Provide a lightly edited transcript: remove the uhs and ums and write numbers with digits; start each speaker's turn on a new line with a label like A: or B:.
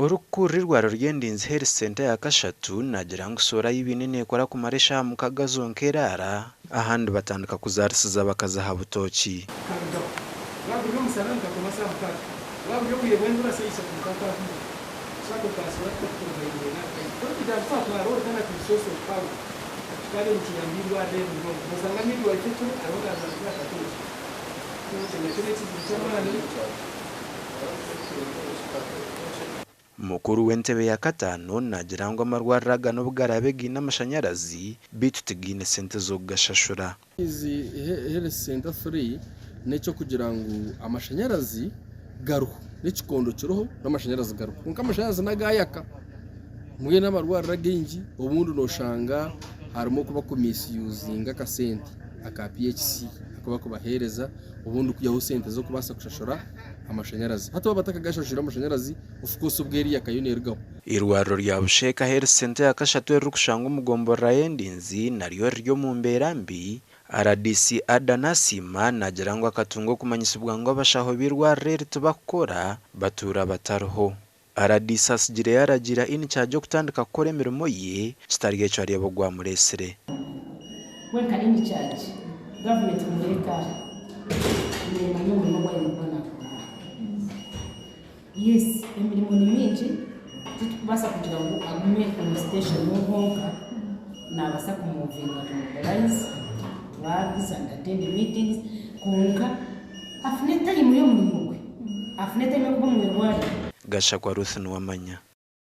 A: Orikukurira eirwariro ry'Endinzi Health Centre eya kashatu naagira ngu soora ei baine neekora kumara eshaaha mukaga zonka eraara, ahandi batandika kuzaarisiza abakazi aha butooki. Mukuru w'entebe ya kataano naagira ngu amarwariro aga n'obu garaabe gaine amashanyarazi, beitu tigaine sente z'okugashashura.
B: Ezi Health Centre 3 n'eky'okugira ngu amashanyarazi gariho, n'ekikondo kiriho n'amashanyarazi gariho kwonka amashanyarazi n'agayaka mbwenu amarwariro againgi obundi noshanga harimu oku bakumisiyuzinga akasente aka PHC aku bakubaheereza obundi kwihaho sente z'okubaasa kushashura amashanyarazi. Hati baaba batakagashashwire amashanyarazi, of course obwo eriyaka yo neerugaho.
A: Eirwariro rya Busheeka Health Centre eya kashatu eririkushangwa omu gomborora y'Endinzi naryo riri omu mbeera mbi. Rdc Ada Nasiima naagira ngu akatunga okumanyisibwa ngu abashaho b'eirwariro eri tibakukora, batuura batariho. Rdc atsigire yaaragiira In-charge okutandika kukora emirimo ye, kitari ekyo areebe ogwamureetsire.
C: We nka In-charge, gavumenti kumureeta aha, neemanya omurimo ogu aine kuba naakora aha. Yes, emirimo ni mingi, titukubaasa kugira ngu agume omu station honka, naabaasa kumuvinga to mobilize drugs and attend meetings, kwonka afune time y'omurimo gwe, afune time y'okuba omu irwariro.
A: Gashakwa Ruth Nuwamanya.